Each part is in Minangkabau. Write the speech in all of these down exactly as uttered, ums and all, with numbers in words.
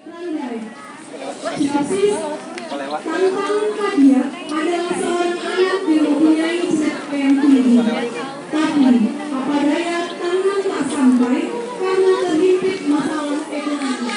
Pandai. Sinopsis, Tang Tang Kadia adalah seorang anak yang mempunyai cita-cita yang tinggi. Tapi, apa daya, Tang Tang tak sampai karena terhimpit masalah ekonomi.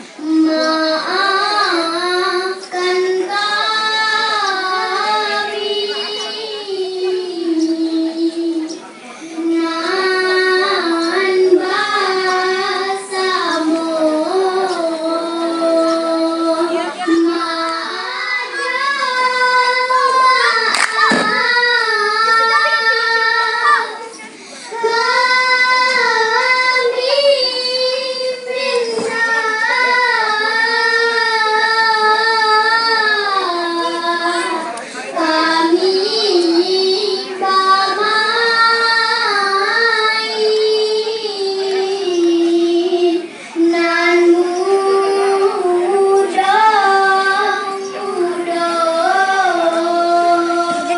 Maafkan kami nan basamo. Maaf. Kami minta, kami pamain. Nan mudo-mudo. Kami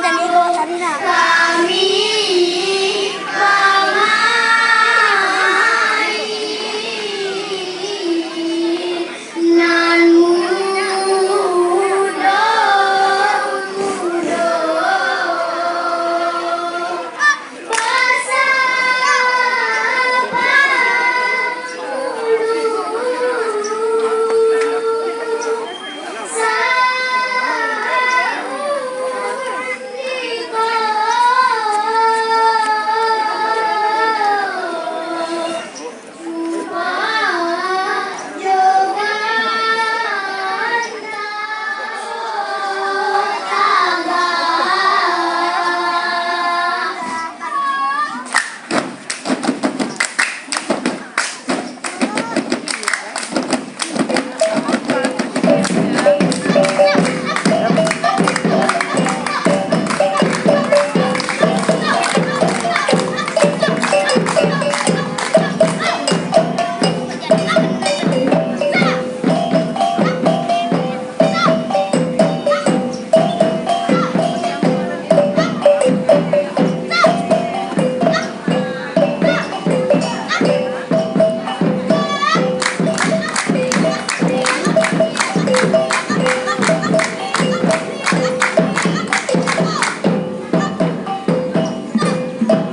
pamain nan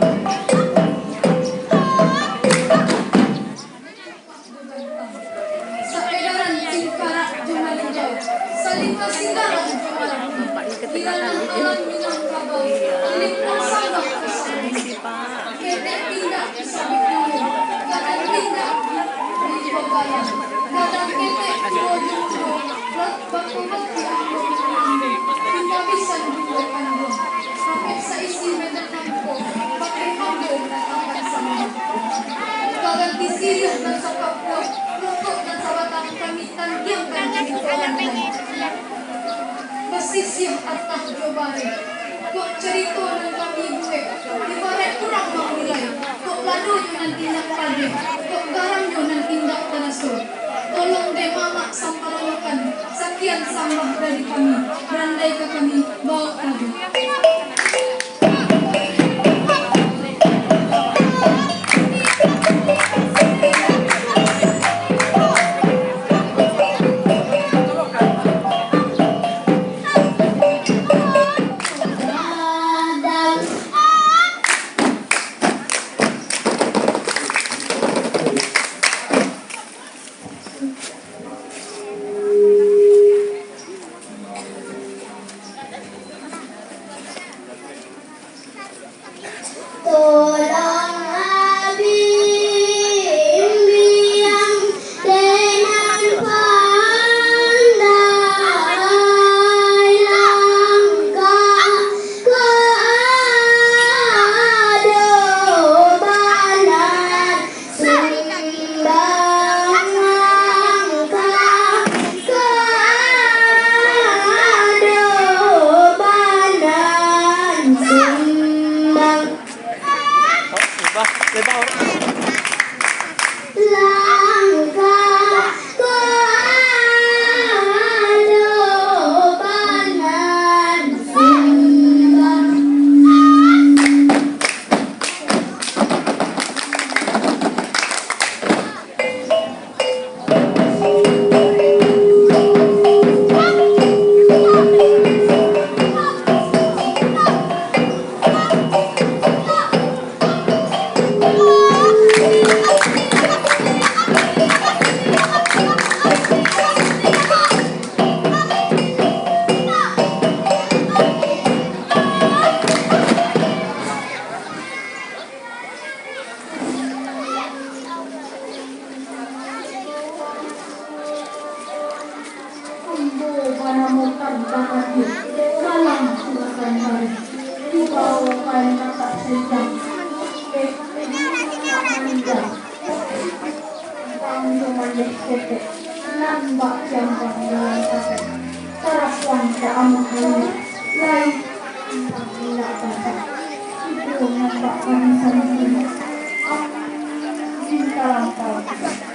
mudo-mudo. Saedaran cingkarak jo malingkau, salinta singgaran jo marapi. Di ranah alam Minangkabau, lintang sambah ka sambah. Ketek tindak sabik dulu, gadang tindak di, di bakalan, gadang ketek duo jo mudo, rak bakumati ambo manandu, pinda bisan duo kanduang, rapek saisi meter. Ka ganti siriah nan sakapua, runtuak nan sabatang kami tangkiangkan carito nan lain. Basisiah atah jo bareh, kok carito nan kami buek, ibarat urang mamulai, kok lado jo nan indak padeh, kok garam jo nan indak taraso. Tolong dek mamak samparalokan, sakian sambah dari kami, randai ka kami, bawok lado. Bah, lebar. Langkah ko ado banan simbah. Ambo banamo Tandang Ati, dalam Suratang Tari, dibawo kain katak senjang, eh, eh, maningga. Bangso mandeh ketek, nan bak jambang dalam tapek, tarapuang ka amak ayah, lai indak basah. Ibo nan bak barisan sini, am, cinta lampau,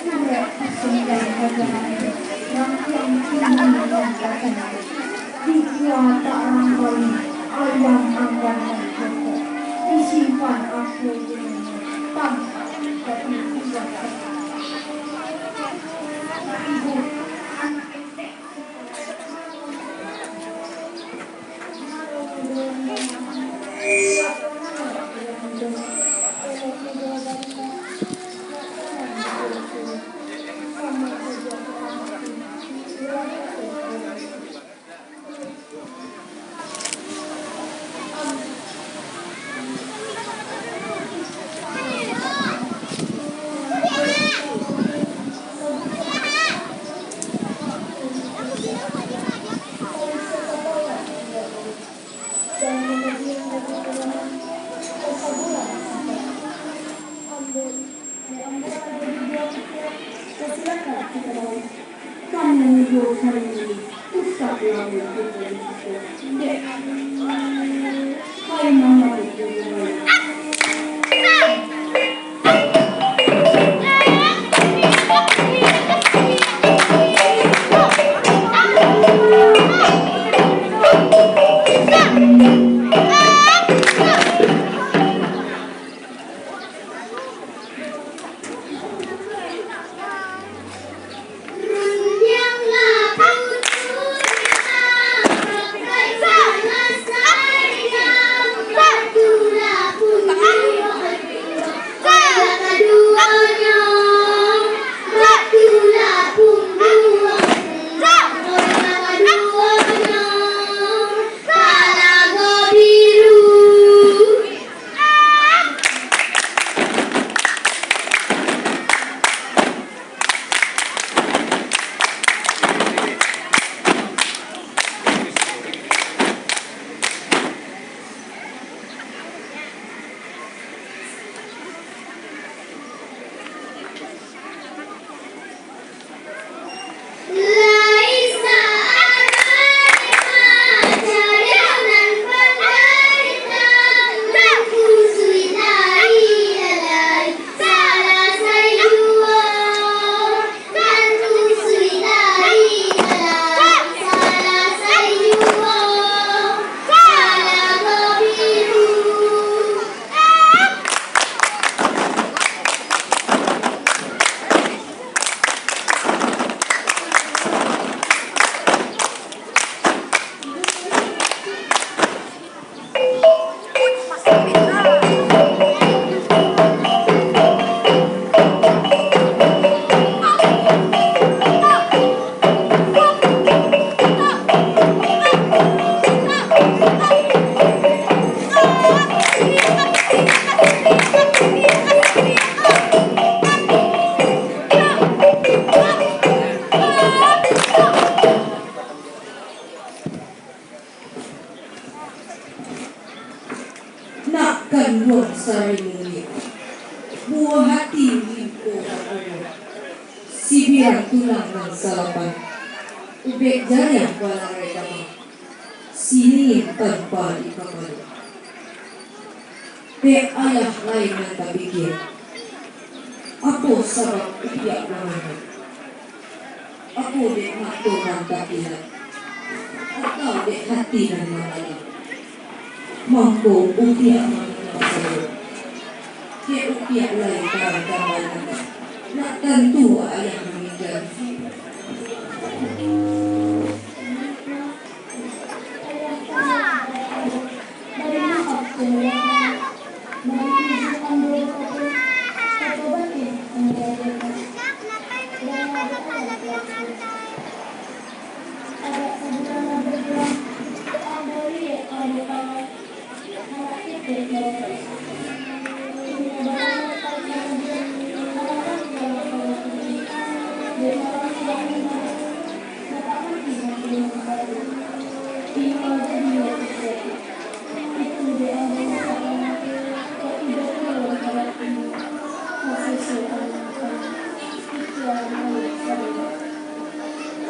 curek asing dari raja mati, nan tiang tinggi nan tacantik. Dijual tak rang bali, ayam anggan nan cokok, disimpan apo gunonyo, tampek ka ibu. Nak kanduang sari mulik, buah hati limpo bakulo, sibirang tulang nan salapan, ubek jariah balarai damah, siriang tanpa di kapalo. Dek ayah lai nan tapikia, apo sabab Upiak mangambek? Apo dek mato nan takilat, atau dek hati nan mangalam? Mangko Upiak mamintak sayo, dek Upiak lai ka gambaran, nak tantu ayah maningga.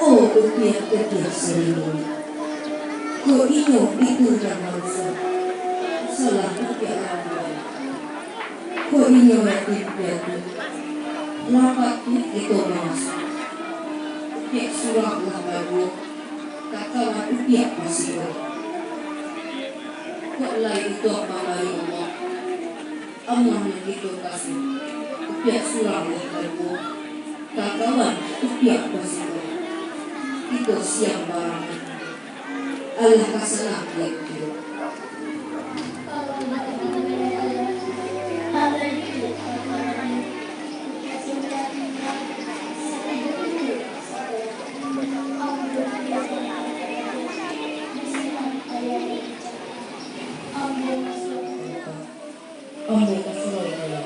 Oh, Upiak Ketiak Sarimun, kok inyo itu nan marusak, salah Upiak Rambuan. Kok inyo yatim piatu, lapak tu kito mangasuah. Upiak surang lah baduo, ka kawan Upiak basiko. Kok lai itu mambari amuah, amuah nan kito kasuah. Upiak surang lah baduo, ka kawan Upiak basiko. Kito siang barang. Alah ka sanang lai kito. Ambo ka surau pulang.